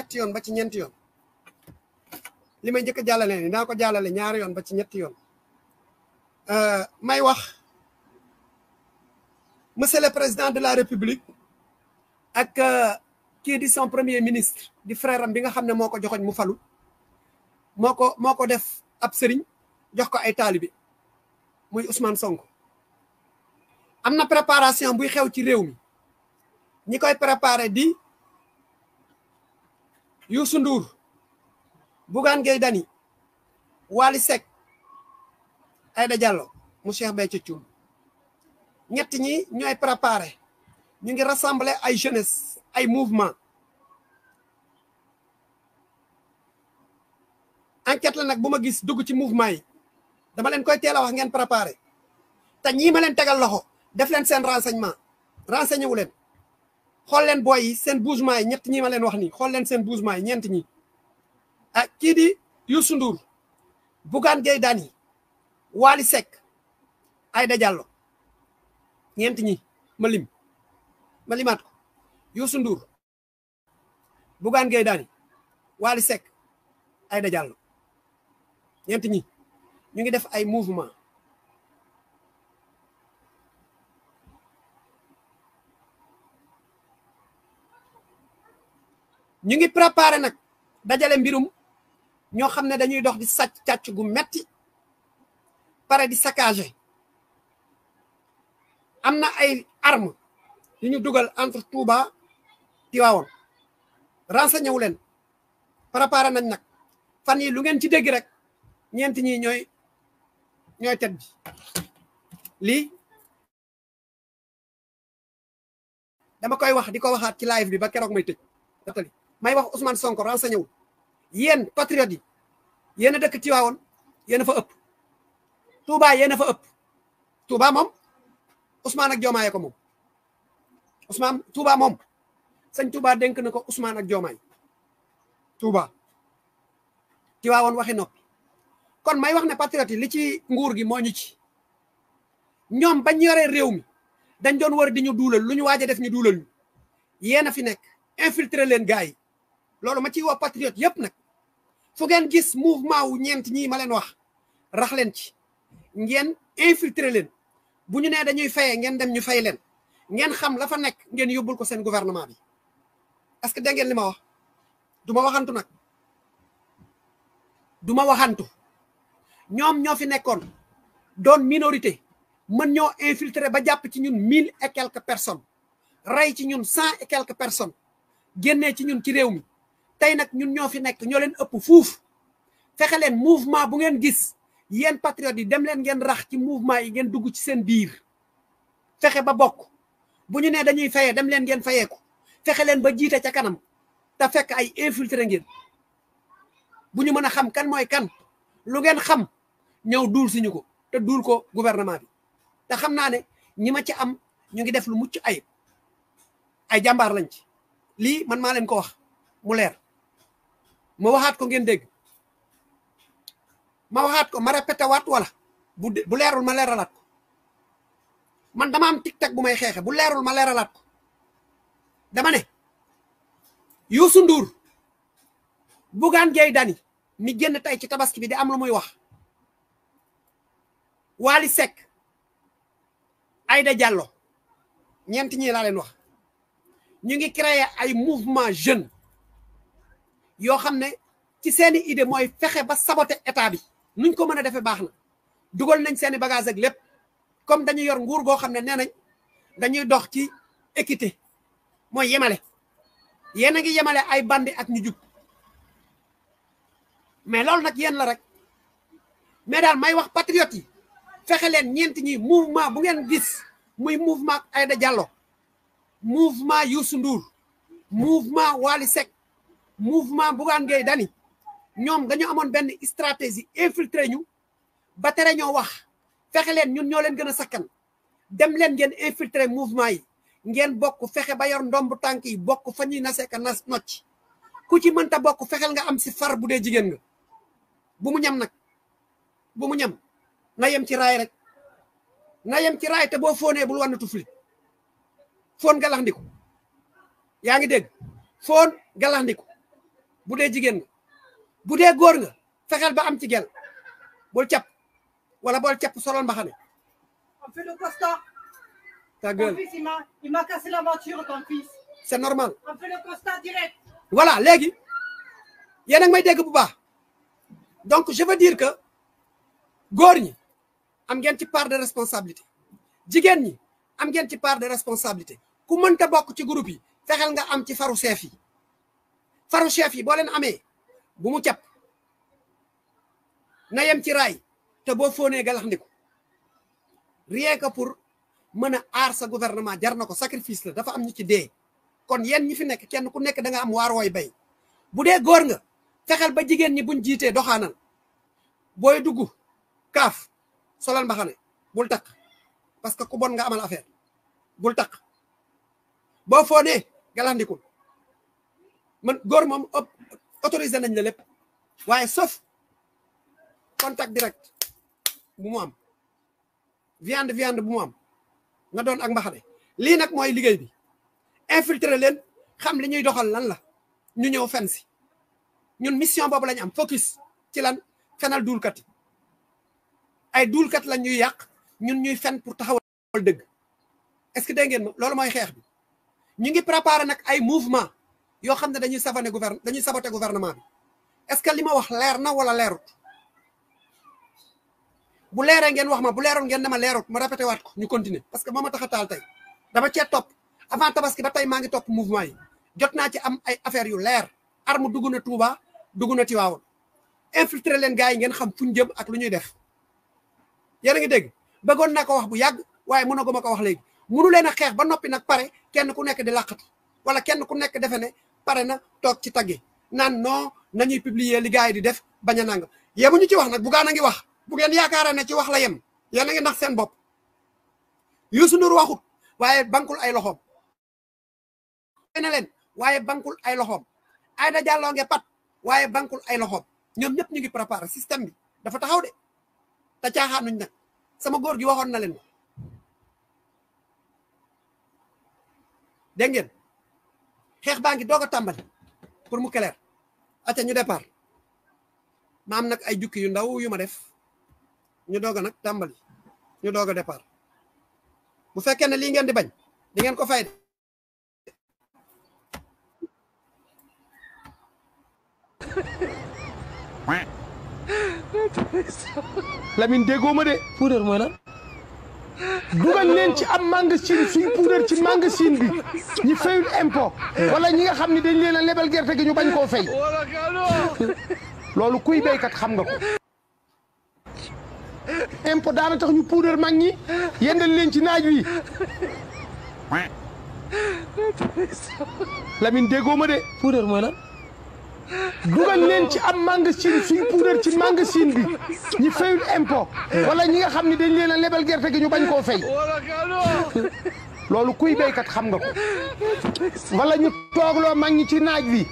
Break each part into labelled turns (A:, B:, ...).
A: ñetti yoon ba ci ñeenti yoon li may njëkk a jàllale ni naa ko jàllale ñaari yoon ba ci ñetti yoon may wax monsieur le président de la république ak kii di son premier ministre di frère am bi nga xam ne moo ko joxoñ mu falu moo ko def ab sëriñ jox ko ay taalibe muy Ousmane Sonko am na préparation buy xew ci réew mi ñi koy préparé di Youssou Ndour Bougane Gueye Dany Wally Seck Aïda Diallo mu Cheikh Béthio Thioune ñett ñi ñooy préparé ñu ngi rassembler ay jeunesse ay mouvement enquête la nag bu ma gis dugg ci mouvement yi dama leen koy teel a wax ngeen préparé te ñii ma leen tegal loxo def leen seen renseigné wu leen xool leen booy yi seen bougement yi ñett ñi ma leen wax nii xool leen seen bougement yi ñeent ñi ah kii di Youssou Ndour Bougane Gueye Dany Wally Seck Aïda Diallo ñeent ñi ma limaat ko Youssou Ndour Bougane Gueye Dany Wally Seck Aïda Diallo ñeent ñi ñu ngi def ay mouvement ñu ngi préparé nag dajale mbirum ñoo xam ne dañuy dox di sàcc càcc gu metti pare di saccagé am na ay arme yu ñu dugal entre Touba Tivaouane renseigné wu leen préparé nañ nag fan yi lu ngeen ci dégg rek ñeent ñi ñooy tet bi lii dama koy wax di ko waxaat ci live bi ba keroog may tëj datali may wax Ousmane Sonko renseigné wul yéen patriotes yi yéen a dëkk Tivaouane yéen a fa ëpp Touba yéen a fa ëpp Touba moom Ousmane ak Diomaye ko moom Ousmane Touba moom sëñ Touba dénk na ko Ousmane ak Diomaye Touba Tivaouane waxi noppi kon may wax ne patriotes yi li ci nguur gi moo ñu ci ñoom bañ yoree réew mi dañ doon war di ñu duulal lu ñu waaj a def ñu duulal ñu yéen a fi nekk infiltrer leen gars yi loolu ma ciy woo patriote yëpp nag fu ngeen gis mouvement wu ñeent ñii ma leen wax rax leen ci ngeen infiltrer leen bu ñu nee dañuy fayee ngeen dem ñu fay leen ngeen xam la fa nekk ngeen yóbbul ko seen gouvernement bi parce que dégg ngeen li ma wax du ma waxantu nag du ma waxantu ñoom ñoo fi nekkoon doon minorité mën ñoo infiltrer ba jàpp ci ñun 1000 et quelques personnes rey ci ñun 100 et quelques personnes génnee ci ñun ci réew mi tey nag ñun ñoo fi nekk ñoo leen ëpp fuuf fexe leen mouvement bu ngeen gis yéen patriotes yi dem leen ngeen rax ci mouvement yi ngeen dugg ci seen biir fexe ba bokk bu ñu nee dañuy fayee dem leen ngeen fayeeku fexe leen ba jiite ca kanam te fekk ay infiltré ngeen bu ñu mën a xam kan mooy kan lu ngeen xam ñëw duul siñu ko te duul ko gouvernement bi te xam naa ne ñi ma ci am ñu ngi def lu mucc ayib ay jàmbaar lañ ci lii man maa leen ko wax mu leer ma waxaat ko ngeen dégg ma waxaat ko ma répété waat wala bu leerul ma leeralaat ko man dama am tic-tac bu may xeexe bu leerul ma leeralaat ko dama ne Youssou Ndour Bougane Gueye Dany mi génn tey ci tabaski bi di am lu muy wax Wally Seck Aïda Diallo ñeent ñi laa leen wax ñu ngi créer ay mouvement jeune yoo xam ne ci seeni idée mooy fexe ba saboter état bi nuñ ko mën a defee baax na dugal nañ seeni bagage ak lépp comme dañuy yor nguur goo xam ne nee nañ dañuy dox ci équité mooy yemale yéen a ngi yemale ay bandi ak ñu jub mais loolu nag yéen la rek mais daal may wax patriotes yi fexe leen ñeent ñi mouvement bu ngeen gis muy mouvement Aïda Diallo mouvement Youssou Ndour mouvement Wally Seck mouvement Bougane Gueye Dany ñoom dañu amoon benn stratégie infiltré ñu ba tere ñoo wax fexe leen ñun ñoo leen gën a sakkan dem leen ngeen infiltré mouvement yi ngeen bokk fexe ba yor ndomb tànk yi bokk fa ñuy naseka nas nocc ku ci mënta bokk fexeel nga am si far bu dee jigéen nga bu mu ñam nag bu mu ñam na yem ci raay rek na yem ci raay te boo foonee bul wan tufli foon galaxndiku yaa ngi dégg foon galaxndiku bu dee jigéen nga bu dee góor nga fexeel ba am ci gel bul capp wala bool capp solol mbaxane.
B: On fait le constat.
A: Ta gueule.
B: Ton fils, il m'a cassé la voiture, ton fils.
A: C'est normal.
B: On fait le constat direct.
A: Voilà léegi yéen a ngi may dégg bu baax donc je veux dire que góor ñi am ngeen ci part de responsabilité jigéen ñi am ngeen ci part de responsabilité ku mënta bokk ci groupe yi fexeel nga am ci faru chef yi faru chef yi boo leen amee bu mu capp na yem ci raay te boo fóonee galax ndiku rien que pour mën a aar sa gouvernement jar na ko sacrifice la dafa am ñu ci dee kon yéen ñi fi nekk kenn ku nekk da nga am waar wooy bay bu dee góor nga fexeel ba jigéen ñi buñ jiitee doxaanal booy dugg kaaf solal mbaxane bul takk parce que ku bon nga amal affaire bul takk boo foonee galandikul man góor moom autorisé nañ la lépp waaye sauf contact direct bu mu am viande bu mu am nga doon ak mbaxane lii nag mooy liggéey bi infiltrer leen xam li ñuy doxal lan la ñu ñëw fen si ñun mission boobu lañu am focus ci lan fenal duulkat yi ay duulkat lañ ñuy yàq ñun ñuy fen pour taxawal dëgg est-ce que dégg ngeen ma loolu mooy xeex bi ñu ngi préparer nag ay mouvement yoo xam ne dañuy saboter gouvernement bi est-ce que li ma wax leer na wala leerut bu leeree ngeen wax ma bu leeroon ngeen dama leerut ma répété waat ko ñu continuer parce que moo ma tax a taal tey dama cee topp avant tabaski ba tey maa ngi topp mouvement yi jot naa ci am ay affaires yu leer arme dugg na Touba dugg na Tivaouane infiltrer leen gars yi ngeen xam fu ñu jëm ak lu ñuy def yéen a ngi dégg bëggoon naa ko wax bu yàgg waaye mënaguma ko wax léegi mënu leen a xeex ba noppi nag pare kenn ku nekk di làqatu wala kenn ku nekk defe ne pare na toog ci tagge naan non nañuy publier li gars yi di def bañ a nanga yemuñu ci wax nag bu gaan a ngi wax bu ngeen yaakaara ne ci wax la yem yéen a ngi ndax seen bopp Youssou Ndour waxut waaye bankul ay loxoom ne leen waaye bankul ay loxoom Aïda Diallo nge pat waaye bankul ay loxoom ñoom ñëpp ñu ngi préparé système bi dafa taxaw de te caaxaanuñ nag sama góor gi waxoon na leen ko dégg ngeen xeex baa ngi doog a tàmbali pour mu clair acca ñu départ ma am nag ay jukki yu ndaw yu ma def ñu doog a nag tàmbali ñu doog a départ bu fekkee ne lii ngeen di bañ di ngeen ko fay de
C: Lamine déggoo ma de.
D: puudar mooy lan.
C: dugal leen ci am magasin suñ puudar ci magasin bi ñi fayul impôt. wala ñi nga xam ne dañ leen a lebal gerte gi ñu bañ koo fay. loolu kuy béykat xam nga ko. impôt daana tax ñu puudar mag ñi yendal leen ci naaj wi. Lamine déggoo ma de.
D: puudar mooy lan.
C: dugal leen ci am magasin suñ puudar ci magasin bi ñi fayul impôt wala ñi nga xam ne dañ leen a lebal gerte gi ñu bañ koo fay loolu kuy béykat xam nga ko wala ñu toogloo mag ñi ci naaj wi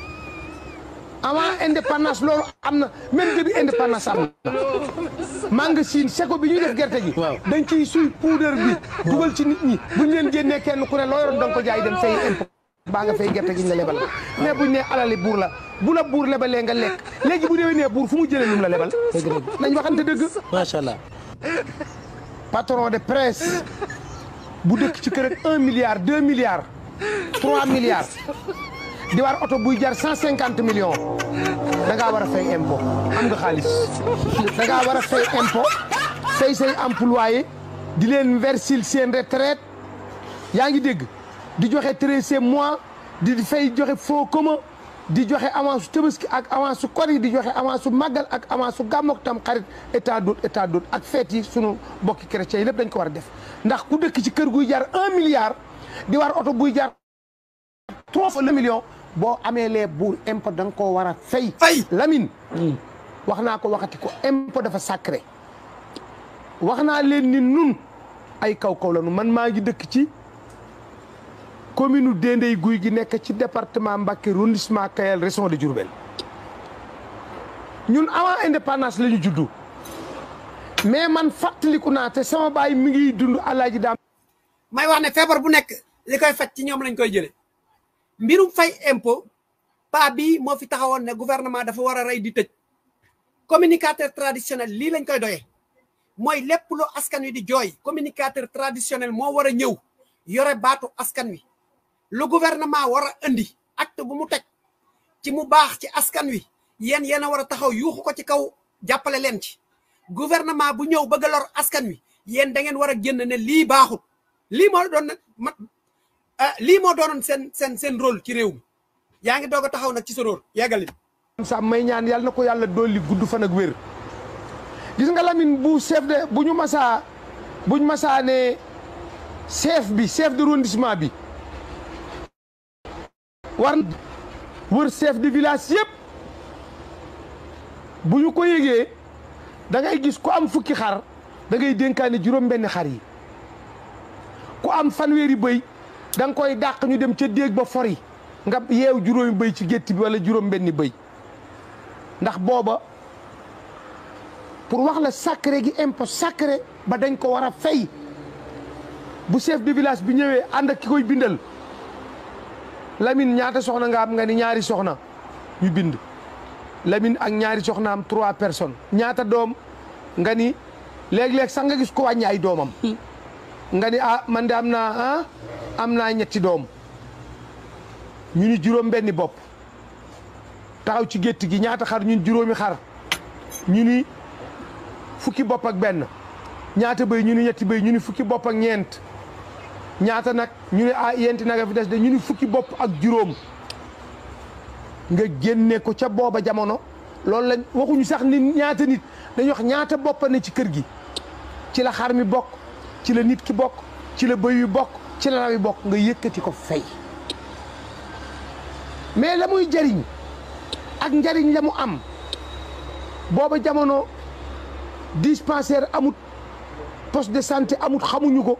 C: avant indépendance loolu am na même début indépendance am na magasin seko bi ñuy def gerte gi dañ ciy suy puudar bi dugal ci nit ñi buñ leen génnee kenn ku ne loo yoroon da nga ko jaay dem fay impôt baa nga fay gerte gi ñu la lebal mais buñ ne alali buur la bu la buur lebalee nga lekk léegi bu déwee nee buur fu mu jëlee lum la lebal nañ waxante dëgg
D: macha allah.
C: patron de presse bu dëkk ci kër ak 1 milliard 2 milliards 3 milliards di war oto buy jar 150 millions da ngaa war a fay impôt am nga xaalis da ngaa war a fay impôt fay say employé di leen verser seen retraite yaa ngi dégg di joxe 13e mois di fay joxe fonds commun di joxe avance su Tabaski ak avance su Kori di joxe avance su Màggal ak avance su Gàmmu ak tam xarit état d'autre ak fête yi sunu mbokki chrétiens yi lépp dañ ko war a def ndax ku dëkk ci kër guy jar 1 milliard di war oto buy jar 3 fois le million boo amee les buur impôt da nga koo war a fay. Lamine. wax naa ko waxati ko impôt dafa sacré wax naa leen ni nun ay kaw la nu man maa ngi dëkk ci. commune Dendey Guy gi nekk ci département Mbacké arrondissement Kayel région de Diourbel ñun avant indépendance la ñu juddu mais man fàttaliku naa te sama baay mi ngi dund Alaaji Daam
A: may wax ne feebar bu nekk li koy faj ci ñoom lañ koy jëlee mbirum fay impôt pa bi moo fi taxawoon ne gouvernement dafa war a rey di tëj communicateur traditionnel lii lañ koy doyee mooy lépp lu askan wi di jooy communicateur traditionnel moo war a ñëw yore baatu askan wi lu gouvernement war a indi acte bu mu teg ci mu baax ci askan wi yéen a war a taxaw yuuxu ko ci kaw jàppale leen ci gouvernement bu ñëw bëgg a lor askan wi yéen da ngeen war a génn ne lii baaxut lii moo doon nag lii moo doonoon seen rôle ci réew mi yaa ngi doog a taxaw nag ci sa rôle yeggali
C: sa may ñaan yàlla na ko yàlla dolli gudd fan ak wér gis nga Lamine bu chef de buñ masaa ne chef de arrondissement bi war wër chef de village yëpp bu ñu ko yëgee da ngay gis ku am fukki xar da ngay dénkaane juróom-benn xar yi ku am fanweeri bëy da nga koy dàq ñu dem ca déeg ba fori nga yeew juróomi bëy ci gétt bi wala juróom-benni bëy ndax booba pour wax la sacré gi impôt sacré ba dañ ko war a fay bu chef de village bi ñëwee ànd ak ki koy bindal Lamine ñaata soxna nga am nga ni ñaari soxna ñu bind Lamine ak ñaari soxna am 3 personnes ñaata doom nga ni léeg-léeg sax nga gis ko wàññi ay doomam nga ni man de am naa ñetti doom ñu ni juróom benni bopp taxaw ci gétt gi ñaata xar ñun juróomi xar ñu ni fukki bopp ak benn ñaata bëy ñu ni ñetti bëy ñu ni fukki bopp ak ñeent ñaata nag ñu ne yenti naga fi des de ñu ni fukki bopp ak juróom nga génne ko ca booba jamono loolu lañ waxuñu sax ni ñaata nit dañuy wax ñaata boppa ne ci kër gi ci la xar mi bokk ci la nit ki bokk ci la bëy wi bokk ci la raw yi bokk nga yëkkati ko fay mais la muy jariñ ak njariñ la mu am booba jamono dispensaire amut poste de santé amut xamuñu ko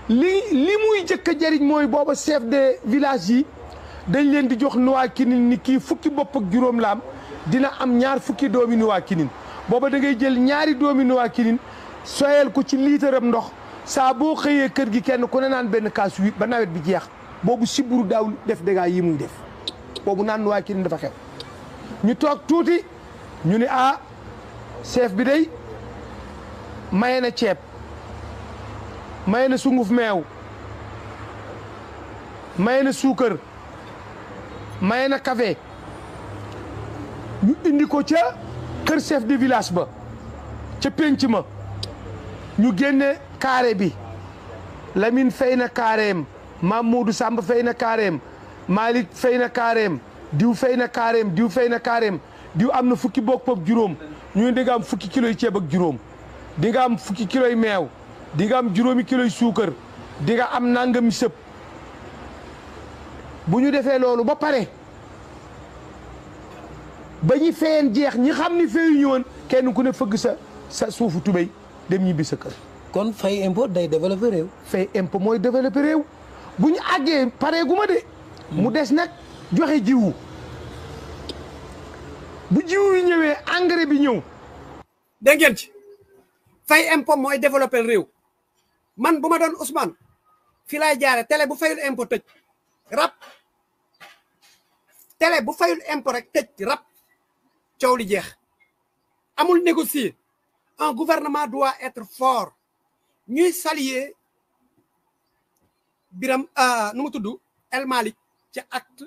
C: li muy jëkk a jariñ mooy booba chef de village yi dañ leen di jox nuwaa kinin ni kii fukki bopp ak juróom la am dina am ñaar fukki doomi nuwaa kinin booba da ngay jël ñaari doomi nuwaa kinin soyal ko ci liitaram ndox saa boo xëyee kër gi kenn ku ne naan benn kaas wi ba nawet bi jeex boobu siburu daaw def dégâts yi muy def boobu naan nuwaa kinin dafa xew ñu toog tuuti ñu ni chef bi day maye na ceeb maye na sunguf meew maye na suukar maye na café ñu indi ko ca kër chef de village ba ca pénc ma ñu génne carré bi Lamine fay na carréem Mamadou Samb fay na carréem Malick fay na carréem diw fay na carréem diw fay na carréem diw am na fukki bopp ak juróom ñu di nga am fukki kiloy ceeb ak juróom di nga am fukki kiloy meew di nga am juróomi kiloy suukar di nga am nangami sëb bu ñu defee loolu ba pare ba ñu fayeen jeex ñi xam ni fayu ñu woon kenn ku ne fëgg sa suufu tubéy dem ñibbi sa kër.
D: kon fay impôt day développé réew.
C: fay impôt mooy développé réew bu ñu àggee pare gu ma de. mu des nag joxe jiwu bu jiwu yi ñëwee engrais bi ñëw.
A: dégg ngeen ci fay impôt mooy développé réew man bu ma doon Ousmane fi laay jaare télé bu fayul impôt tëj rap télé bu fayul impôt rek tëj rap coow li jeex amul négocier un gouvernement doit être fort ñuy saluer Biram nu mu tudd El Malick ci acte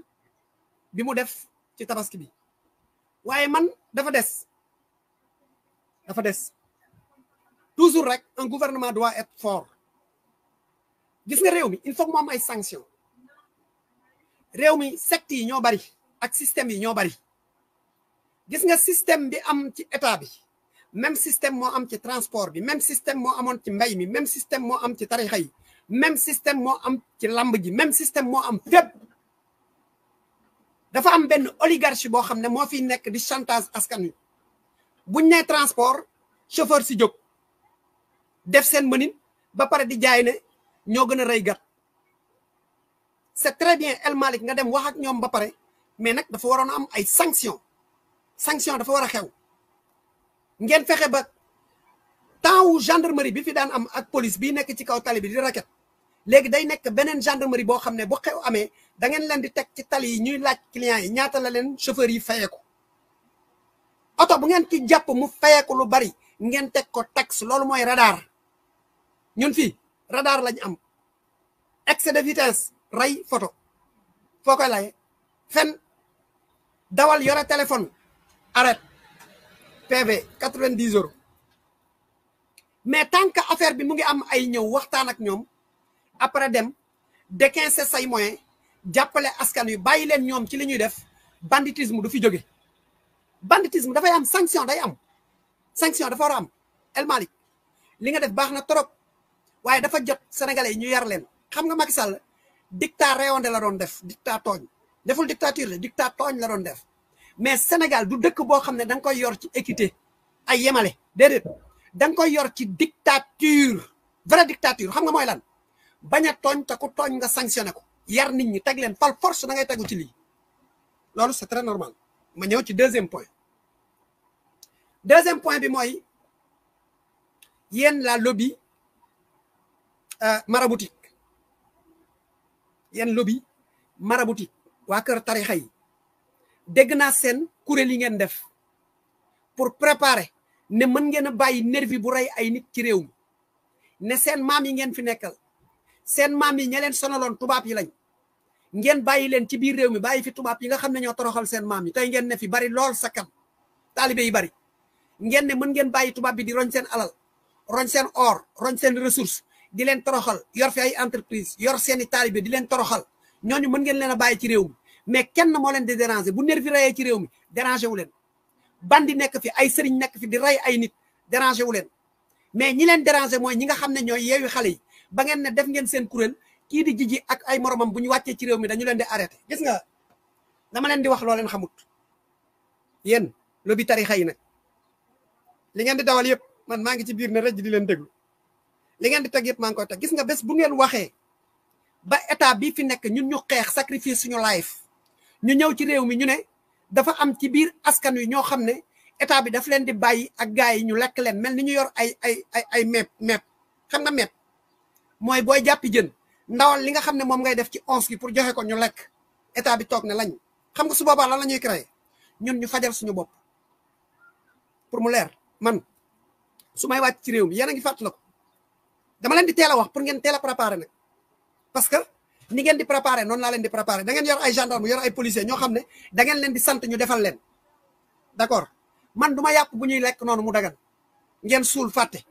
A: bi mu def ci tabaski bi waaye man dafa des toujours rek un gouvernement doit être fort gis nga réew mi il faut que mu am ay sanctions réew mi sectes yi ñoo bari ak système yi ñoo bari gis nga système bi am ci état bi même système moo am ci transport bi même système moo amoon ci mbay mi même système moo am ci tarixa yi même système moo am ci lamb ji même système moo am fépp dafa am benn oligarchie boo xam ne moo fi nekk di chantage askan wi buñ nee transport chauffeur si jóg def seen mënin ba pare di jaay ne ñoo gën a rëy gat c'est très bien El Malick nga dem wax ak ñoom ba pare mais nag dafa waroon a am ay sanction dafa war a xew ngeen fexe ba temps wu gendarmerie bi fi daan am ak police bii nekk ci kaw tali bi di raket léegi day nekk beneen gendarmerie boo xam ne bu xew amee da ngeen leen di teg ci tali yi ñuy laaj clients yi ñaata la leen chauffeur yi fayeeku oto bu ngeen ci jàpp mu fayeeku lu bari ngeen teg ko taxe loolu mooy radar ñun fii radar lañ am excès de vitesse ray photo foo koy laye fen dawal yore téléphone arrête PV 90 euros mais tant que affaire bi mu ngi am ay ñëw waxtaan ak ñoom après dem déquincer say moyen jàppale askan wi bàyyi leen ñoom ci li ñuy def banditisme du fi jóge banditisme dafay am sanction day am sanction dafa war a am El Malick li nga def baax na trop waaye dafa jot sénégalais yi ñu yar leen xam nga Macky Sall dictat réewande la doon def dictat tooñ deful dictature la dictat tooñ la doon def mais Sénégal du dëkk boo xam ne da nga koy yor ci équité ay yemale déedéet da nga koy yor ci dictature vraie dictature xam nga mooy lan bañ a tooñ te ku tooñ nga sanctionné ko yar nit ñi teg leen par force da ngay tegu ci lii loolu c'est très normal ma ñëw ci deuxième point bi mooy yéen la lobby maraboutique yéen lobby maraboutique waa kër tarixa yi dégg naa seen kuréel yi ngeen def pour préparer ne mën ngeen a bàyyi nervi bu rey ay nit ci réew mi ne seen maam yi ngeen fi nekkal seen maam yi ña leen sonaloon tubaab yi lañ ngeen bàyyi leen ci biir réew mi bàyyi fi tubaab yi nga xam ne ñoo toroxal seen maam yi tey ngeen ne fi bari lool sa kam taalibe yi bari ngeen ne mën ngeen bàyyi tubaab bi di roñ seen alal roñ seen or roñ seen ressource di leen toroxal yor fi ay entreprise yor seeni taalibe di leen toroxal ñooñu mën ngeen leen a bàyyi ci réew mi mais kenn moo leen di déranger bu nervi reyee ci réew mi déranger wu leen bandi nekk fi ay sëriñ nekk fi di rey ay nit déranger wu leen mais ñi leen déranger mooy ñi nga xam ne ñooy yeewi xale yi ba ngeen ne def ngeen seen kuréel kii di jiji ak ay moromam bu ñu wàccee ci réew mi dañu leen di arrêté gis nga dama leen di wax loo leen xamut yéen lobby tarixa yi nag li ngeen di dawal yëpp man maa ngi ci biir ne rëj di leen déglu li ngeen di teg yëpp maa ngi koy teg gis nga bés bu ngeen waxee ba état bi fi nekk ñun ñu xeex sacrifice suñu life ñu ñëw ci réew mi ñu ne dafa am ci biir askan wi ñoo xam ne état bi daf leen di bàyyi ak gars yi ñu lekk leen mel ni ñu yor ay mepp xam nga mepp mooy booy jàppi jën ndawal li nga xam ne moom ngay def ci once bi pour joxe ko ñu lekk état bi toog ne lañ xam nga su boobaa lan la ñuy créer ñun ñu fajal suñu bopp pour mu leer man su may wàcc ci réew mi yéen a ngi fàttali ko dama leen di teel a wax pour ngeen teel a préparer nag parce que ni ngeen di préparer noonu laa leen di préparer da ngeen yor ay gendarme yor ay policiers ñoo xam ne da ngeen leen di sant ñu defal leen d'accord man du ma yàpp bu ñuy lekk noonu mu dagan ngeen suul fàtte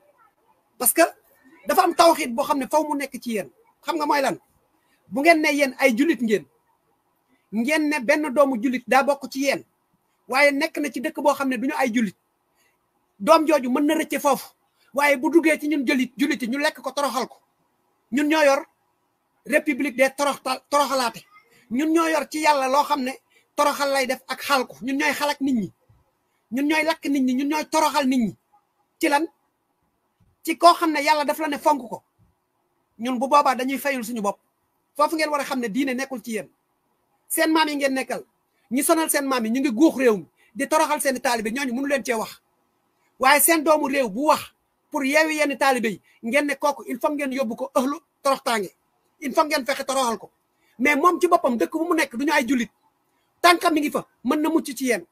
A: parce que dafa am tawxiit boo xam ne faw mu nekk ci yéen xam nga mooy lan bu ngeen ne yéen ay jullit ngeen ne benn doomu jullit daa bokk ci yéen waaye nekk na ci dëkk boo xam ne du ñu ay jullit doom jooju mën na rëcce foofu waaye bu duggee ci ñun jullit ñu lekk ko toroxal ko ñun ñoo yor république des toroxalaate ñun ñoo yor ci yàlla loo xam ne toroxal lay def ak xal ko ñun ñooy xalak nit ñi ñun ñooy lakk nit ñi ñun ñooy toroxal nit ñi ci lan ci koo xam ne yàlla daf la ne fonk ko ñun bu boobaa dañuy fayul suñu bopp foofu ngeen war a xam ne diine nekkul ci yéen seen maam yi ngeen nekkal ñi sonal seen maam yi ñu ngi guux réew mi di toroxal seeni taalibe ñooñu mënu leen cee wax waaye seen doomu réew bu wax pour yeewi yenn taalibe yi ngeen ne kooku il faut ngeen yóbbu ko ëxlu toroxtaange il faut ngeen fexe toroxal ko mais moom ci boppam dëkk bu mu nekk du ñu ay jullit tànkam mi ngi fa mën na mucc ci yéen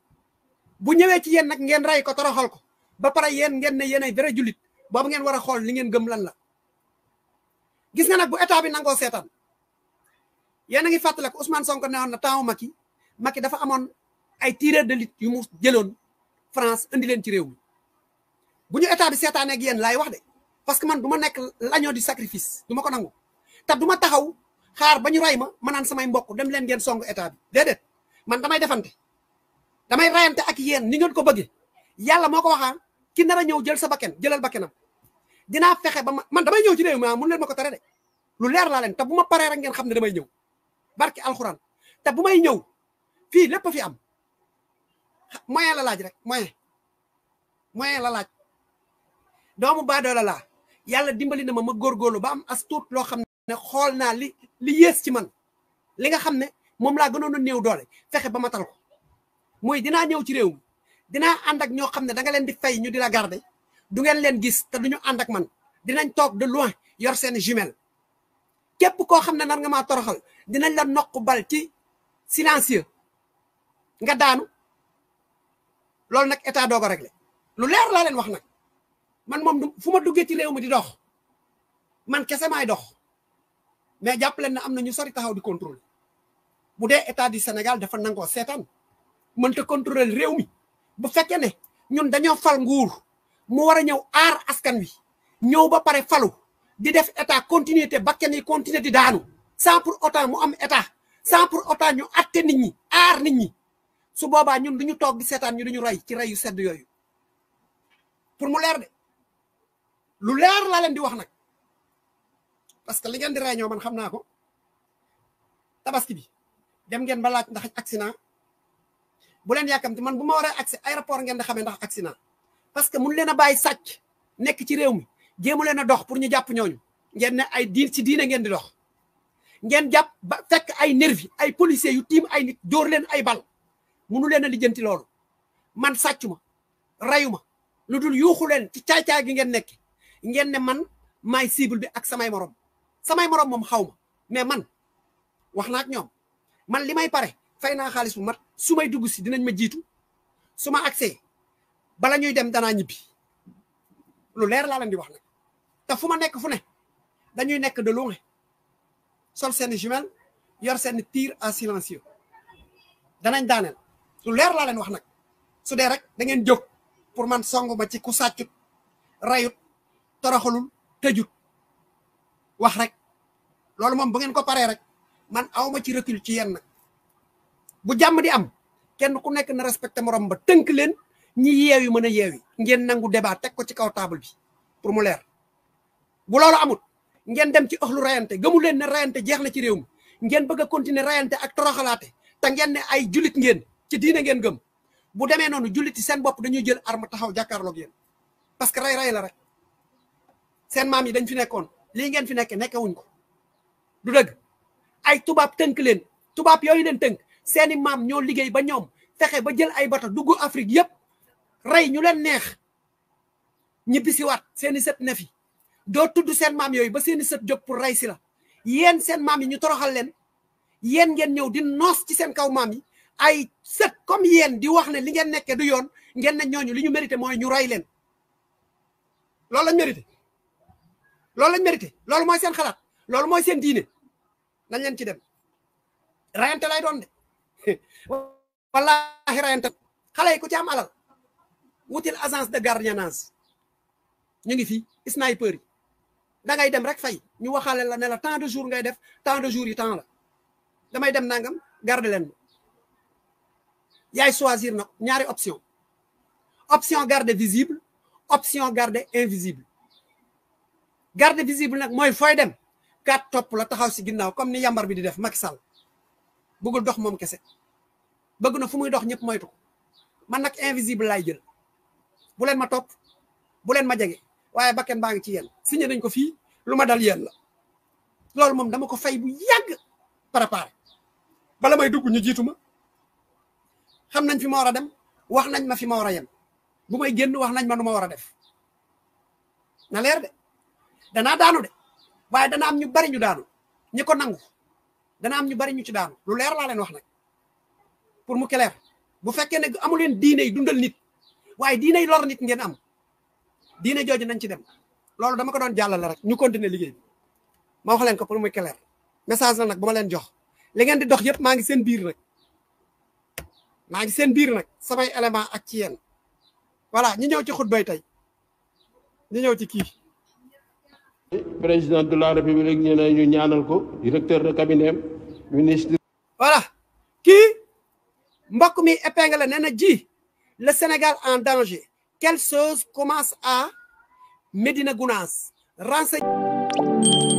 A: bu ñëwee ci yéen nag ngeen rey ko toroxal ko ba pare yéen ngeen ne yéen ay vrai jullit boobu ngeen war a xool li ngeen gëm lan la gis nga nag bu état bi nangoo seetaan yéen a ngi fàttale ko Ousmane Sonko ne woon na temps Macky dafa amoon ay tireur de lutte yu mu jëloon France indi leen ci réew mi bu ñu état bi seetaanee ak yéen laay wax de parce que man du ma nekk l'agneau du sacrifice du ma ko nangu te du ma taxaw xaar ba ñu ray ma naan samay mbokk dem leen ngeen song état bi déedéet man damay defante damay rayante ak yéen ni ngeen ko bëggee yàlla moo ko waxaa ki nar a ñëw jël sa bakken jëlal bakkenam dinaa fexe ba man damay ñëw ci réew mi mun leen ma ko tere de lu leer laa leen te bu ma paree rek ngeen xam ne damay ñëw barki alxuraan te bu may ñëw fii lépp fi am moyen la laaj rek moyen la laaj doomu baadoola laa yàlla dimbali na ma góorgóorlu ba am as tuut loo xam ne xool naa li yées ci man li nga xam ne moom laa gënoon a néew doole fexe ba matal ko mooy dinaa ñëw ci réew mi dinaa ànd ak ñoo xam ne da nga leen di fay ñu di la garder du ngeen leen gis te duñu ànd ak man dinañ toog de loin yor seen jumelle képp koo xam ne nar nga maa toroxal dinañ la noq bal ci silencieux nga daanu loolu nag état doo ko réglé lu leer laa leen wax nag man moom fu ma duggee ci réew mi di dox man kese maay dox mais jàpp leen ne am na ñu sori taxaw di contrôler bu dee état du Sénégal dafa nangoo seetaan mënta contrôler réew mi bu fekkee ne ñun dañoo fal nguur mu war a ñëw aar askan wi ñëw ba pare falu di def état continuité bakkan yi continuer di daanu sans pour autant mu am état sans pour autant ñu atte nit ñi aar nit ñi su boobaa ñun duñu toog di seetaan ñu duñu rey ci rey yu sedd yooyu pour mu leer de lu leer laa leen di wax nag parce que li ngeen di rey ñoo man xam naa ko tabaski bi dem ngeen ba laaj ndax accident bu leen yàkkamti man bu ma waree accès aéroport ngeen di xamee ndax accident parce que mun leen a bàyyi sàcc nekk ci réew mi jéemu leen a dox pour ñu jàpp ñooñu ngeen ne ay diin ci diine ngeen di dox ngeen jàpp ba fekk ay nervi ay policiers yu tiim ay nit dóor leen ay bal munu leen a lijjanti loolu man sàccu ma rayu ma lu dul yuuxu leen ci caay-caay gi ngeen nekk ngeen ne man maay cible bi ak samay morom moom xaw ma mais man wax naa ak ñoom man li may pare fay naa xaalis bu mat su may dugg si dinañ ma jiitu su ma accès bala ñuy dem danaa ñibbi lu leer laa leen di wax nag te fu ma nekk fu ne dañuy nekk de loin sol seen jumelle yor seen tir à silencieux danañ daaneel lu leer laa leen wax nag su dee rek da ngeen jóg pour man songu ma ci ku sàccut rayut toroxalul tëjut wax rek loolu moom bu ngeen ko paree rek man awma ci recul ci yéen nag bu jàmm di am kenn ku nekk na respecté morom ba tënk leen ñi yeewi mën a yeewi ngeen nangu débat teg ko ci kaw table bi pour mu leer bu loolu amut ngeen dem ci ëxlu rayante gëmu leen ne rayante jeex na ci réew mi ngeen bëgg a continuer rayante ak toroxalaate te ngeen ne ay julit ngeen ci diine ngeen gëm bu demee noonu juliti seen bopp dañuy jël arme taxaw jàkkaarloog yéen parce que ray la rek seen maam yi dañ fi nekkoon lii ngeen fi nekke nekkewuñ ko du dëgg ay tubaab tënk leen tubaab yooyu leen tënk seeni maam ñoo liggéey ba ñoom fexe ba jël ay bato dugg Afrique yépp rey ñu leen neex ñibbi si waat seeni sët ne fi doo tudd seen maam yooyu ba seeni sët jóg pour rey si la yéen seen maam yi ñu toroxal leen yéen ngeen ñëw di noos ci seen kaw maam yi ay sët comme yéen di wax ne li ngeen nekkee du yoon ngeen ne ñooñu li ñu mérité mooy ñu rey leen loolu lañ mérité loolu mooy seen xalaat loolu mooy seen diine nañ leen ci dem rayante lay doon de wallaahi rayante xale yi ku ci am alal wutil agence de gardiennage ñu ngi fii sniper yi da ngay dem rek fay ñu waxaale la ne la tant de jours ngay def tant de jours yi temps la damay dem nangam garde leen yaay choisir nag ñaari option garde visible option garde invisible garde visible nag mooy fooy dem kat topp la taxaw si ginnaaw comme ni yambar bi di def Macky Sall bëggul dox moom kese bëgg na fu muy dox ñëpp moytu ko man nag invisible laay jël bu leen ma topp bu leen ma jege waaye bakken baa ngi ci yéen signé nañ ko fii lu ma dal yéen la loolu moom dama ko fay bu yàgg préparé bala may dugg ñu jiitu ma xam nañ fi ma war a dem wax nañ ma fi ma war a yem bu may génn wax nañ ma nu ma war a def na leer de danaa daanu de waaye dana am ñu bari ñu daanu ñi ko nangu dana am ñu bari ñu ci daanu lu leer laa leen wax nag pour mu clair bu fekkee ne amu leen diine yi dundal nit waaye diine yi lor nit ngeen am diine jooju nañ ci dem loolu dama ko doon jàllale rek ñu continuer liggéey bi ma wax leen ko pour muy clair message la nag bu ma leen jox li ngeen di dox yëpp maa ngi seen biir nag samay élément ak ci yéen voilà ñu ñëw ci xutbay tey ñu ñëw ci kii
E: président de la république ñu ne ñu ñaanal ko directeur de cabinet ministre.
A: voilà kii mbokk mi épingle nee na ji le Sénégal en danger quelle chose commence à Médina Gounass renseigner